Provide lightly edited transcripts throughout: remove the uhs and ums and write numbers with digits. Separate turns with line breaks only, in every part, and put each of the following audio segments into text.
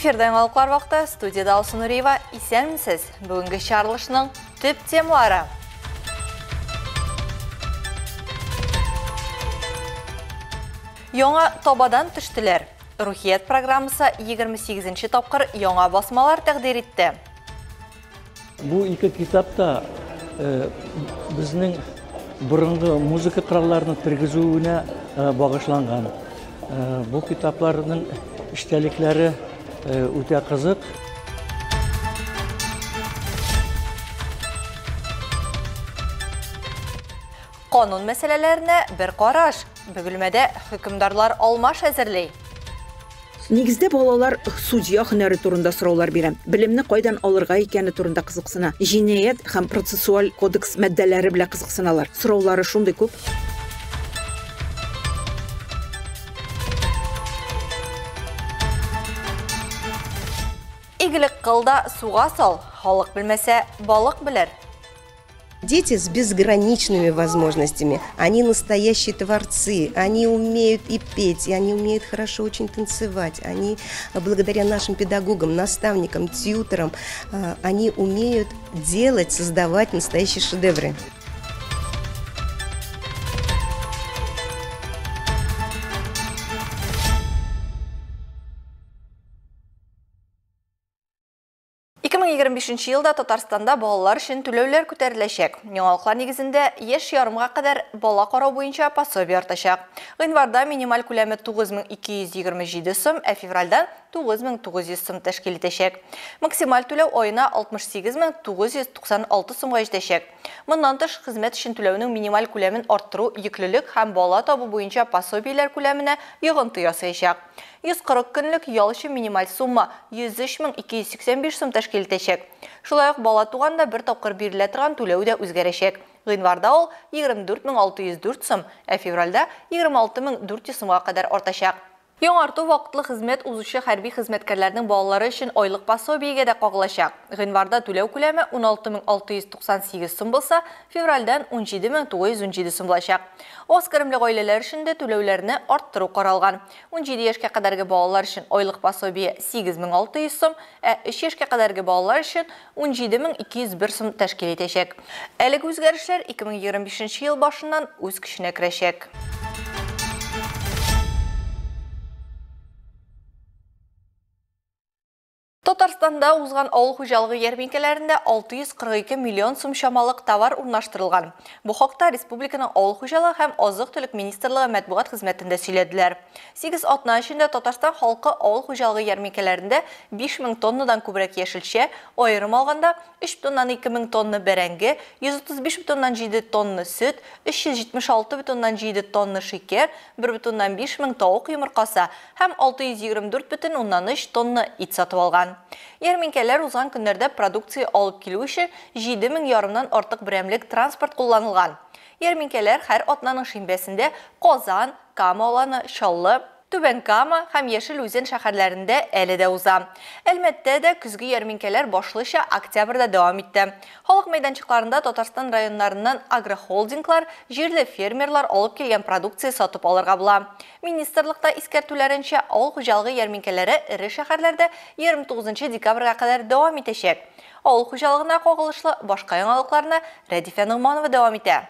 Эфирда яңалыклар вакыты, студияда Алсу Нуриева. Исәнмесез. Бүгенге чыгарылышның төп темалары. Яңа табадан төштеләр. Рухият программасы 28 тапкыр яңа басмалар тәкъдир итте.
Бу ике китапта безнең борынгы музыка коралларының тергезүенә багышланган. Бу китапларның эчтәлекләре үтә кызык.
Канун мәсьәләләренә бер караш. Бөгелмәдә хөкемдарлар алмаш әзерли.
Нигездә балалар судья һөнәре турында сораулар бирә. Белемне кайдан алырга икәне турында кызыксына. Җинаять һәм процессуаль кодекс маддәләре белән кызыксыналар. Сораулары шундый күп.
Игелек кыл да суга сал, халык белмәсә, балык белер.
Дети с безграничными возможностями, они настоящие творцы, они умеют и петь, и они умеют хорошо очень танцевать, они благодаря нашим педагогам, наставникам, тьюторам, они умеют делать, создавать настоящие шедевры.
Бишенче елда Татарстанда балалар өчен түләүләр күтәреләчәк. Яңалыклар нигезендә яшь ярымга кадәр бала карау буенча пособие артачак. Гыйнварда минималь күләме 9227 сум, ә февральдән 9900 сум тәшкил итәчәк. Максималь түләү аена 68996 сумга җитәчәк. Моннан тыш, хезмәт өчен түләүнең минималь күләмен арттыру йөклелек һәм бала табу буенча пособиеләр күләменә йогынты ясаячак. 140 көнлек ял өчен минималь сумма 103285 сум тәшкил итәчәк. Шулай ук бала туганда бер тапкыр бирелә торган түләү дә үзгәрәчәк. Гыйнварда ул 24604 сум, ә февральдә 26400 сумга кадәр артачак. Яңарту вакытлы хезмәт узучы хәрби хезмәткәрләрнең балалары өчен айлык пособиегә дә кагылачак. Гыйнварда түләү күләме 16698 сум булса, февральдән 17917 сум булачак. Аз керемле гаиләләр өчен дә түләүләрне арттыру каралган. 17 яшькә кадәрге балалар өчен айлык пособие 8600 сум, ә 3 яшькә кадәрге балалар өчен 17201 сум тәшкил итәчәк. Әлеге үзгәрешләр 2025 ел башыннан үз көченә керәчәк. Татарстанда узган авыл хуҗалыгы ярминкәләрендә 642 миллион сум чамалык товар урнаштырылган. Бу хакта республиканың авыл хуҗалыгы һәм азык-төлек министрлыгы матбугат хезмәтендә сөйләделәр. 8 атна эчендә Татарстан халкы авыл хуҗалыгы ярминкәләрендә 5000 тоннадан күбрәк яшелчә, аерым алганда 3,2 мең тонна бәрәңге, 135,7 тонна сөт, 376,7 тонна шикәр, 1,5 мең тавык йомыркасы һәм 624,3 тонна ит сатып алган. Ярминкәләр узган көннәрдә продукция алып килү өчен 7,5 меңнән артык берәмлек транспорт кулланылган. Ярминкәләр һәр атнаның шимбәсендә Казан, Кама Аланы, Чаллы, Түбән Кама һәм Яшел Үзән шәһәрләрендә әле дә уза. Әлмәттә дә көзге ярминкәләр башлыча октябрьдә дәвам итте. Халык мәйданчыкларында Татарстан районнарыннан агрохолдинглар, җирле фермерлар алып килгән продукция сатып алырга була. Министрлыкта искәртүләренчә, авыл хуҗалыгы ярминкәләре эре шәһәрләрдә 29 декабрьгә кадәр дәвам итәчәк. Авыл хуҗалыгына кагылышлы башка яңалыкларны Рәдифә Ногманова дәвам итә.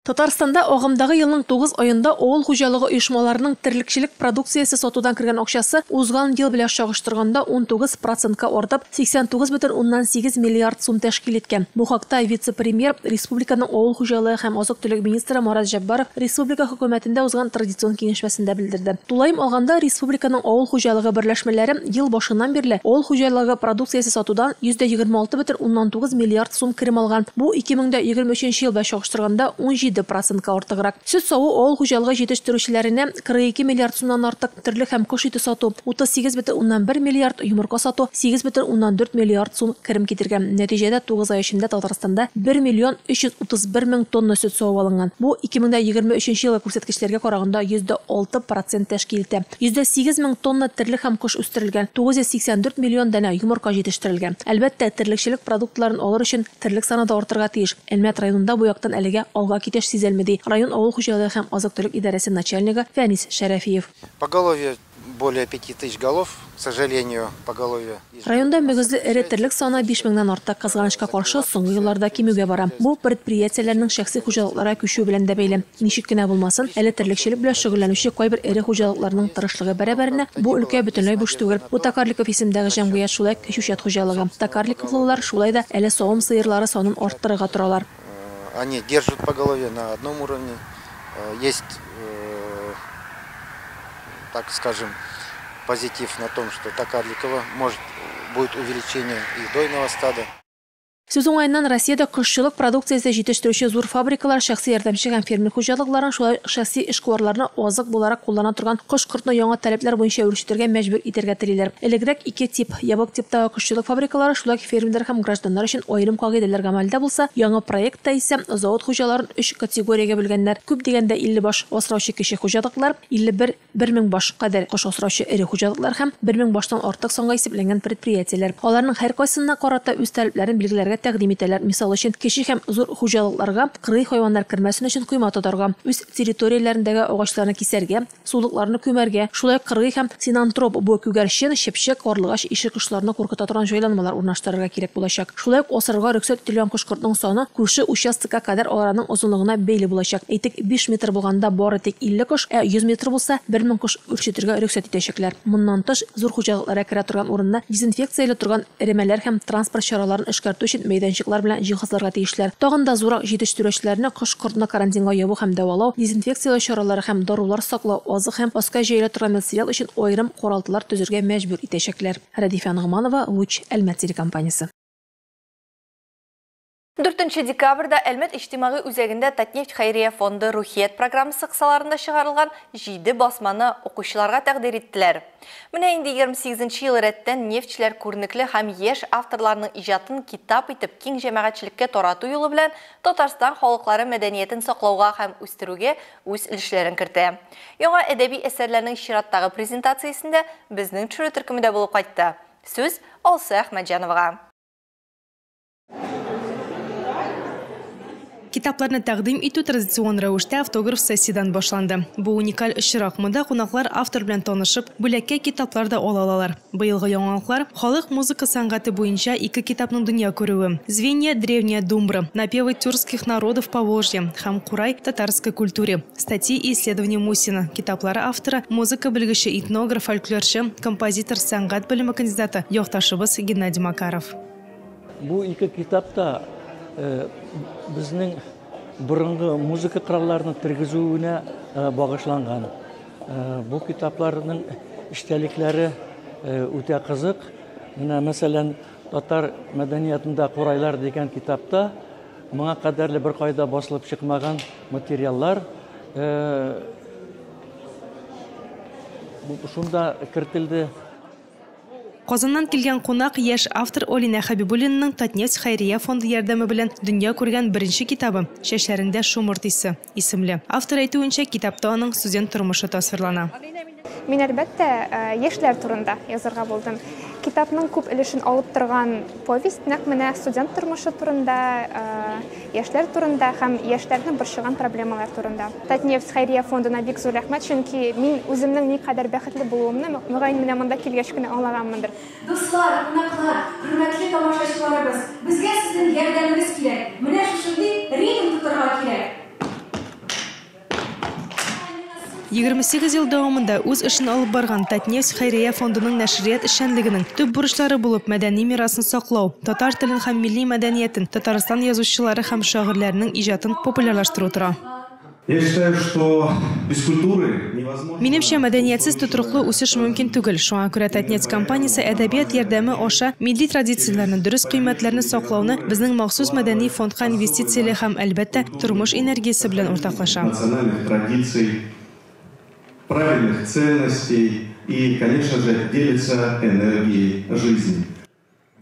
Татарстанда агымдагы елның 9 аенда авыл хуҗалыгы оешмаларының терлекчелек продукциясе сатудан кергән акчасы узган ел белән чагыштырганда 19%-ка артып 89,8 миллиард сум тәшкил иткән. Бу хакта вице-премьер, республиканың авыл хуҗалыгы һәм азык-төлек министры Марат Җәббаров республика хөкүмәтендә узган традицион киңәшмәсендә белдерде. Тулаем алганда, республиканың авыл хуҗалыгы берләшмәләре ел башыннан бирле авыл хуҗалыгы продукциясе сатудан 126,9 миллиард сум керем алган. Бу 2023 ел белән чагыштырганда 17%-ка артыграк. Сөт саву авыл хуҗалыгы җитештерүчеләренә 42 миллиард сумнан артык, терлек һәм кош ите сату 38,1 миллиард, йомырка сату 8,4 миллиард сум керем китергән. Нәтиҗәдә 9 ай эчендә Татарстанда 1 миллион 331 мең тонна сөт савып алынган. Бу 2023 елгы күрсәткечләргә караганда 6% тәшкил итә. 108 мең тонна терлек һәм кош үстерелгән, 984 миллион данә йомырка җитештерелгән. Әлбәттә, терлекчелек продуктларын алыр өчен терлек саны да артырга тиеш. Әлмәт районында бу яктан әлегә алга китеш сизелмәде. Район авыл хуҗалыгы һәм азык-төлек идарәсе начальнигы Фәнис Шәрәфиев.
Поголовье Более 5000 голов, к сожалению, поголовье.
Районда мөгезле эре терлек саны 5000-нән артык. Кызганычка каршы, соңгы елларда кимүгә бара. Бу предприятиеләрнең шәхси хуҗалыкларга күчүе белән дә бәйле. Ничек кенә булмасын, әле терлекчелек белән шөгыльләнүче кайбер эре хуҗалыкларның тырышлыгы бәрабәренә бу өлкә бөтенләй буш түгел. Бу Токарликов исемендәге җәмгыять, шулай ук Кече хуҗалыгы. Токарликовлылар шулай да әле савым сыерлары санын арттырырга торалар.
Они держат поголовье на одном уровне. Есть, так скажем, позитив на том, что Токарликова может будет увеличение и дойного стада.
Сүз уңаеннан, Россиядә кошчылык продукциясе җитештерүче зур фабрикалар, шәхси ярдәмче һәм фермер хуҗалыкларын, шулай ук шәхси эшкуарларны азык буларак куллана торган кош-кортны яңа таләпләр буенча үрчетергә мәҗбүр итәргә телиләр. Элегрәк ике тип, ябык типтагы кошчылык фабрикалары, шулай ук фермерлар һәм гражданнар өчен аерым кагыйдәләр гамәлдә булса, яңа проектта исә завод хуҗаларын өч категориягә бүлгәннәр. Күп дигәндә 50 баш асраучы кече хуҗалыклар, 51 1000 баш кадәр кош асраучы эре хуҗалыклар һәм 1000 баштан артык санга исәпләнгән предприятиеләр. Аларның һәркайсына карата үз таләпләрен билгеләргә тәкъдим итәләр. Мисал өчен, кече һәм зур хуҗалыкларга кыргый хайваннар кермәсен өчен койма тотарга, үз территорияләрендәге агачларны кисәргә, сулыкларны күмәргә, шулай ук кыргый һәм синантроп бу күгәрчен, чепчек, карлыгач ише кошларны куркыта торган җайланмалар урнаштырырга кирәк булачак. Шулай ук асрарга рөхсәт ителгән кош-кортның саны күрше участокка кадәр араның озынлыгына бәйле булачак. Әйтик, 5 метр булганда бары тик 50 кош, ә 100 метр булса 1000 кош үрчетергә рөхсәт итәчәкләр. Моннан тыш, зур хуҗалыкларга керә торган урынны дезинфекцияли торган эремәләр һәм транспорт чараларын эшкәртү өчен мәйданчыклар белән җиһазларга тиешләр. Тагын да зуррак җитештерүчеләрне кош-кортны карантинга ябу һәм дәвалау, дезинфекцияләү чаралары һәм дарулар саклау, азык һәм аска җәелә торган материал өчен аерым каралтылар төзергә мәҗбүр итәчәкләр. Рәдифә Ногманова, Луч, Әлмәт телекомпаниясе.
4 декабрьдә Әлмәт иҗтимагый үзәгендә Татнефть хәйрия фонды Рухият программасы кысаларында чыгарылган 7 басманы укучыларга тәкъдир иттеләр. Менә инде 28 ел рәттән нефтьчеләр күренекле һәм яшь авторларның иҗатын китап итеп киң җәмәгатьчелеккә тарату юлы белән Татарстан халыклары мәдәниятен саклауга һәм үстерүгә үз өлешләрен кертә. Яңа әдәби әсәрләрнең чираттагы презентациясендә безнең төшерү төркеме дә булып кайтты. Сүз Алсу Әхмәтҗановага.
Китапларны тәкъдим итү традицион рәвештә автограф сессиядән башланды. Бу уникаль очрак. Монда кунаклар автор белән танышып, бүләккә китаплар да ала алалар. Быелгы яңалыклар халык музыка сәнгате буенча ике китапның дөнья күрүе. Звенья древняя думбра, напевы тюркских народов Поволжья һәм Курай татарской культуре. Статьи и исследования Мусина. Китаплары авторы музыка белгече, этнограф, фольклорчы, композитор, сәнгать белеме кандидаты якташыбыз Геннадий Макаров.
Бу ике китапта безнең борынгы музыка коралларының тергезүенә багышланган. Бу китапларның эчтәлекләре үтә кызык. Менә мәсәлән, татар мәдәниятында курайлар дигән китапта моңа кадәрле бер кайда басылып чыкмаган материаллар шунда кертелде.
Казаннан килгән кунак яшь автор Олина Хабибуллинаның Татнефть хәйрия фонды ярдәме белән дөнья күргән беренче китабы «Чәчләреңдә шомырт исе» исемле. Автор әйтүенчә, китапта аның студент тормышы тасвирлана.
Мин әлбәттә яшьләр турында язарга булдым. Китапның күп өлешен алып торган повесть нәкъ менә студент тормышы турында, яшьләр турында һәм яшьләрне борчыган проблемалар турында. Татнефть хәйрия фондына бик зур рәхмәт, чөнки мин үземнең никадәр бәхетле булуымны мөгаен менә монда килгәч кенә аңлаганмындыр.
Дуслар, кунаклар, хөрмәтле тамашачыларыбыз, безгә сезнең ярдәмегез кирәк. Менә шушындый ритм тотарга кирәк.
28 ел дәвамында үз эшен алып барган Татнефть хәйрия фондының нәшрият эшчәнлегенең төп бурычлары булып мәдәни мирасын саклау, татар телен һәм милли мәдәниятен, Татарстан язучылары һәм шагыйрьләренең иҗатын популярлаштыру тора.
Я считаю, что без культуры невозможно.
Минемчә, мәдәниятсез тотрыклы үсеш мөмкин түгел. Шуңа күрә Татнефть компаниясе әдәбият ярдәме аша милли традицияләрне, дөрес кыйммәтләрне саклауны безнең махсус мәдәни фондка инвестицияле һәм, әлбәттә, тормыш энергиясе белән уртаклаша.
Национальных традиций, правильных ценностей и, конечно же, делится энергией жизни.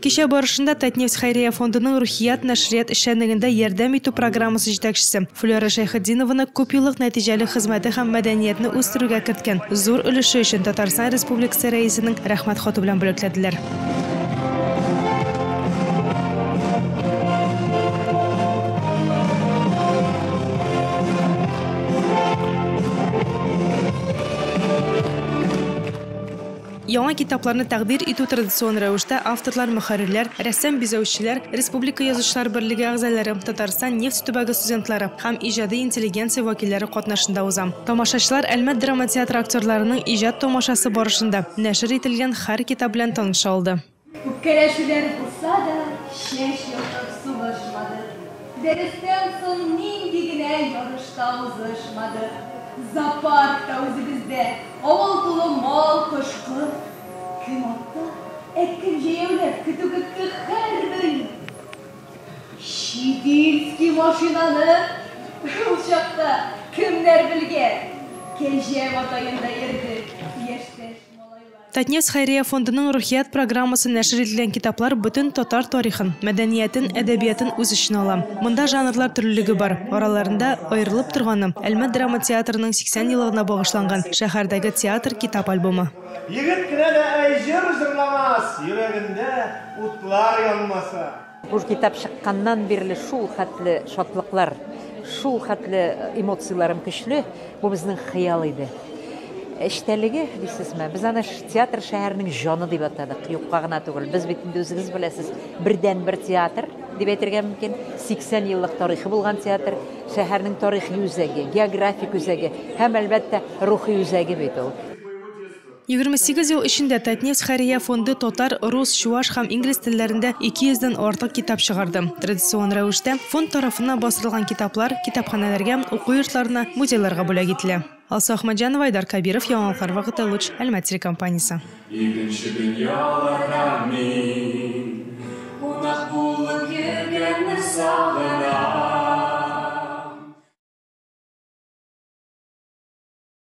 Кичә барышында Татнефть хәйрия фондының Рухият нәшрият эшчәнлегендә ярдәм итү программасы җитәкчесе Флюра Шәйхетдинованы күп еллык нәтиҗәле хезмәте һәм мәдәниятне үстерүгә керткән зур өлеше өчен Татарстан Республикасы рәисенең рәхмәт хаты белән бүләкләделәр. Яңа китапларны тәкъдир итү традицион рәвештә авторлар, мөхәррирләр, рәссам-бизәүчеләр, республика Язучылар берлеге әгъзалары, Татарстан нефть төбәге студентлары һәм иҗади интеллигенция вәкилләре катнашында уза. Тамашачылар Әлмәт драма театры актерларының иҗат тамашасы барышында нәшер ителгән һәр китап белән таныша алды.
Үпкәләшүләр булса да, чәч ертып сугышмадык. Дәрестән соң нинди генә ярышта узышмадык. Зоопарк та үзебездә, авыл тулы мал, кош-корт. Кем атта, ә кем җәяүләп көтү көтте һәрбер ел. Чит ильский машинаны шул чакта кемнәр белгән? Кәҗә матаенда йөрдек, яшьтәш малайлар.
Татнефть хәйрия фондының Рухият программасы нәшер ителгән китаплар бөтен татар тарихын, мәдәниятен, әдәбиятын үз эченә ала. Монда жанрлар төрлелеге бар. Араларында аерылып торганы Әлмәт драма театрының 80 еллыгына багышланган шәһәрдәге театр китап альбомы.
Егет кенә дә әй җыр җырламас, йөрәгендә утлар янмаса.
Бу китап чыкканнан бирле шул хәтле шатлыклар, шул хәтле эмоцияләрем көчле. Бу безнең хыял иде. Эчтәлеге дисезме? Без аны театр шәһәренең җаны дип атадык. Юкка гына түгел. Без бит инде үзегез беләсез, бердәнбер театр дип әйтергә мөмкин. 80 еллык тарихы булган театр, шәһәрнең тарихи үзәге, географик үзәге һәм әлбәттә рухи үзәге бит ул.
28 ел эчендә Татнефть хәйрия фонды татар, рус, чуаш һәм инглиз телләрендә 200дән артык китап чыгарды. Традицион рәвештә фонд тарафыннан бастырылган китаплар китапханәләргә, уку йортларына, музейларга бүләк ителә. Алсу Ахмаджанова, Айдар Кабиров, Яңалыклар вакыты, Луч, Әлмәт телекомпаниясе.
Икенче дөньяларда мин кунак булып йөргәнне сагынам.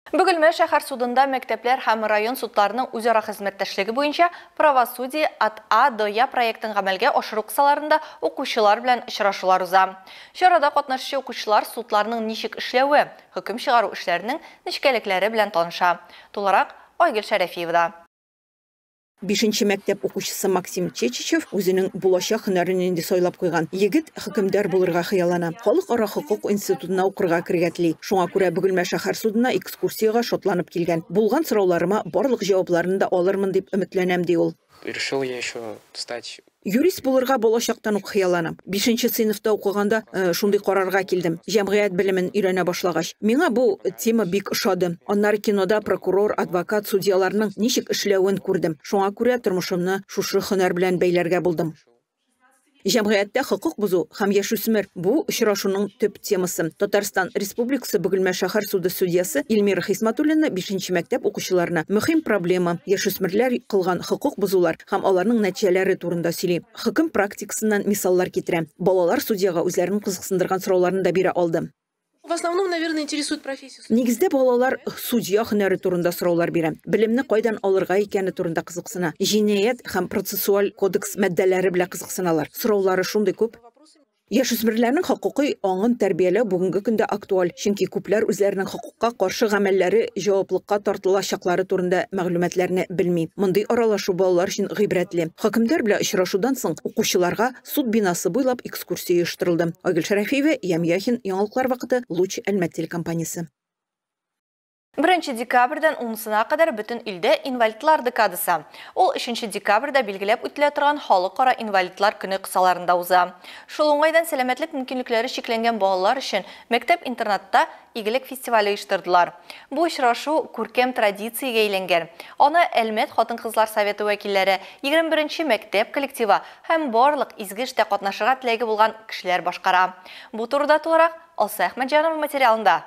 Бөгелмә шәһәр судында мәктәпләр һәм район судларының үзара хезмәттәшлеге буенча «Правосудие от А до Я» проектын гамәлгә ашыру кысаларында укучылар белән очрашулар уза. Чарада катнашучы укучылар судларның ничек эшләве, хөкем чыгару эшләренең нечкәлекләре белән таныша. Тулырак Айгөл Шәрәфиевада.
Бишенче мәктәп укучысы Максим Чечичев үзенең булачак һөнәрен инде сайлап куйган. Егет хөкемдар булырга хыяллана. Халыкара хокук институтына укырга керергә тели. Шуңа күрә Бөгелмә шәһәр судына экскурсиягә шатланып килгән. Булган сорауларыма барлык җавапларны да алырмын дип өметләнәм, ди ул.
Решил я еще стать
Юрист булырга балачактан ук хыялланам. Бишенче сыйныфта укыганда шундый карарга килдем. Җәмгыять белемен өйрәнә башлагач, миңа бу тема бик ошады. Аннары кинода прокурор, адвокат, судьяларның ничек эшләвен күрдем. Шуңа күрә тормышымны шушы һөнәр белән бәйләргә булдым. Җәмгыятьтә хокук бозу һәм яшүсмер бу очрашуның төп темасы. Татарстан Республикасы Бөгелмә шәһәр суды судьясы Эльмира Хисматуллина 5нче мәктәп укучыларына мөһим проблема яшүсмерләр кылган хокук бозулар һәм аларның нәтиҗәләре турында сөйли. Хөкем практикасыннан мисаллар китерә. Балалар судьяга үзләрен кызыксындырган сорауларын да бирә алды.
В основном, наверное, интересует профессия.
Нигездә балалар судья һөнәре турында сораулар бирә. Белемне кайдан алырга икәне турында кызыксына. Җинаять һәм процессуаль кодекс маддәләре белән кызыксыналар. Сораулары шундый күп. Яшүсмерләрнең хокукый аңын тәрбияләү бүгенге көндә актуаль, чөнки күпләр үзләренең хокукка каршы гамәлләре җаваплыкка тартылачаклары турында мәгълүматларны белми. Мондый аралашу балалар өчен гыйбрәтле. Хөкемдар белән очрашудан соң укучыларга суд бинасы буйлап экскурсия оештырылды. Айгөл Шәрәфиева, Ям Яхин, Яңалыклар вакыты, Луч, Әлмәт телекомпаниясе.
1 декабрьдән 10-сына кадәр бөтен илдә инвалидлар декадасы. Ул 3 декабрьдә билгеләп үтелә торган халыкара инвалидлар көне кысаларында уза. Шул уңайдан сәламәтлек мөмкинлекләре чикләнгән балалар өчен мәктәп-интернатта игелек фестивале оештырдылар. Бу очрашу күркәм традициягә әйләнгән. Аны Әлмәт хатын-кызлар советы вәкилләре, 21нче мәктәп коллективы һәм барлык изге эштә катнашырга теләге булган кешеләр башкара. Бу турыда тулырак Алсу Әхмәтҗанова материалында.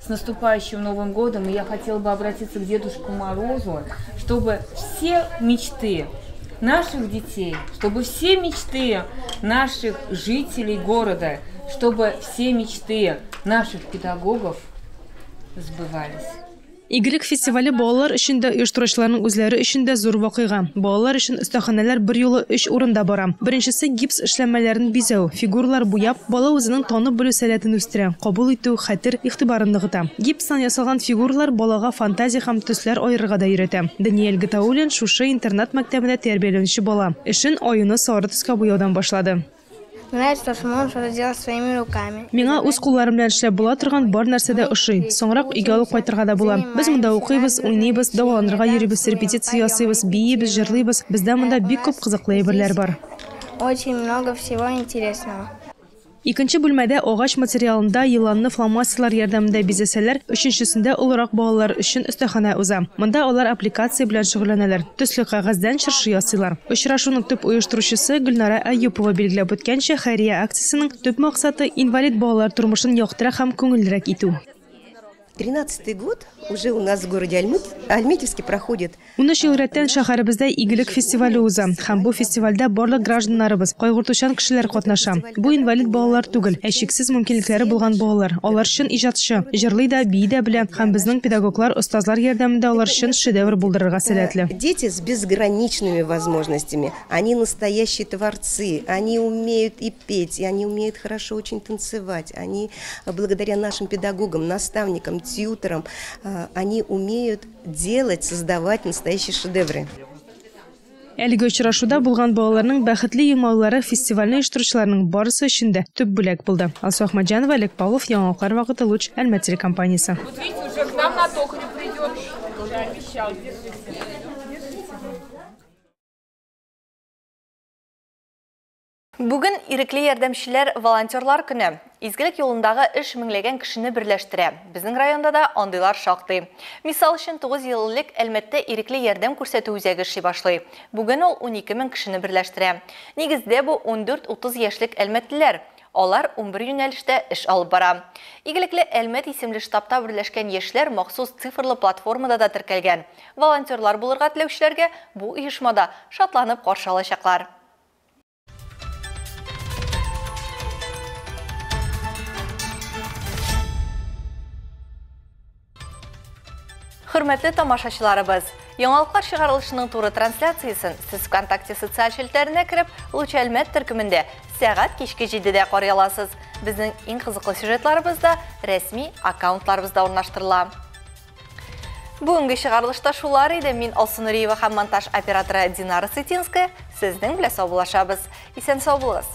С наступающим Новым годом! И я хотела бы обратиться к Дедушку Морозу, чтобы все мечты наших детей, чтобы все мечты наших жителей города, чтобы все мечты наших педагогов сбывались.
Игелек фестивале балалар өчен дә, оештыручыларның үзләре өчен дә зур вакыйга. Балалар өчен остаханәләр берьюлы өч урында бара. Беренчесе гипс эшләнмәләрен бизәү, фигуралар буяп, бала үзенең танып белү сәләтен үстерә, кабул итү, хәтер, игътибарын ныгыта. Гипстан ясалган фигуралар балага фантазия һәм төсләр аерырга да өйрәтә. Даниэль Гатауллин шушы интернат мәктәбендә тәрбияләнүче бала. Эшен аюны сары төскә буяудан башлады.
Нравится, что можно что-то делать своими руками.
Миңа үз кулларым белән эшләп була торган бар нәрсә дә ошый. Соңрак өйгә алып кайтырга да була. Без монда укыйбыз, уйныйбыз, дәваланырга йөрибез, репетиция ясыйбыз, биибез, җырлыйбыз. Бездә монда бик күп кызыклы әйберләр бар.
Очень много всего интересного.
Икенче бүлмәдә агач материалында еланны фломастерлар ярдәмендә бизәсәләр, өченчесендә олырак балалар өчен остаханә уза. Монда алар аппликация белән шөгыльләнәләр, төсле кәгазьдән чыршы ясыйлар. Очрашуның төп оештыручысы Гөлнара Әюпова билгеләп үткәнчә, хәйрия акциясенең төп максаты инвалид балалар тормышын яктырак һәм күңеллерәк итү.
13-й год уже у нас в городе Альметьевске проходит.
13 ел рәттән шәһәребездә Игелек фестивале уза. Һәм бу фестивальдә барлык гражданнарыбыз, кайгыртучан кешеләр катнаша. Бу инвалид балалар түгел, ә чиксез мөмкинлекләре булган балалар. Алар чын иҗатчы, җырлый да, бии дә белә һәм безнең педагоглар, остазлар ярдәмендә алар чын шедевр булдырырга сәләтле.
Дети с безграничными возможностями. Они настоящие творцы, они умеют и петь, и они умеют хорошо очень танцевать. Они благодаря нашим педагогам, наставникам, тьюторам, они умеют делать, создавать настоящие шедевры.
Әлеге очрашуда булган балаларның бәхетле елмаюлары фестивальне оештыручыларның барысы өчен дә төп бүләк булды. Алсу Ахмаджанова, Олег Павлов, Яңалыклар вакыты, Луч, Әлмәт телекомпаниясе.
Вот видите, уже к нам на Токарев придет. Уже обещал, держите.
Бүген ирекле ярдәмчеләр волонтерлар көне. Изгелек юлындагы эш меңләгән кешене берләштерә. Безнең районда да андыйлар шактый. Мисал өчен 9 ел элек Әлмәттә ирекле ярдәм күрсәтү үзәге эшли башлый. Бүген ул 12 мең кешене берләштерә. Нигездә бу 14-30 яшьлек әлмәтлеләр. Алар 11 юнәлештә эш алып бара. Игелекле Әлмәт исемле штабта берләшкән яшьләр махсус цифрлы платформада да теркәлгән. Волонтерлар булырга теләүчеләргә бу оешмада шатланып каршы алачаклар. Хөрмәтле тамашачыларыбыз, яңалыклар чыгарылышының туры трансляциясын сез ВКонтакте социаль челтәренә кереп, Луч Әлмәт төркемендә сәгать кичке 7-дә карый аласыз. Безнең иң кызыклы сюжетларыбыз да рәсми аккаунтларыбызда урнаштырыла. Бүгенге чыгарылышта шулар иде. Мин Алсу Нуриева һәм монтаж операторы Динара Сытинская сезнең белән саубуллашабыз. Исән сау булыгыз.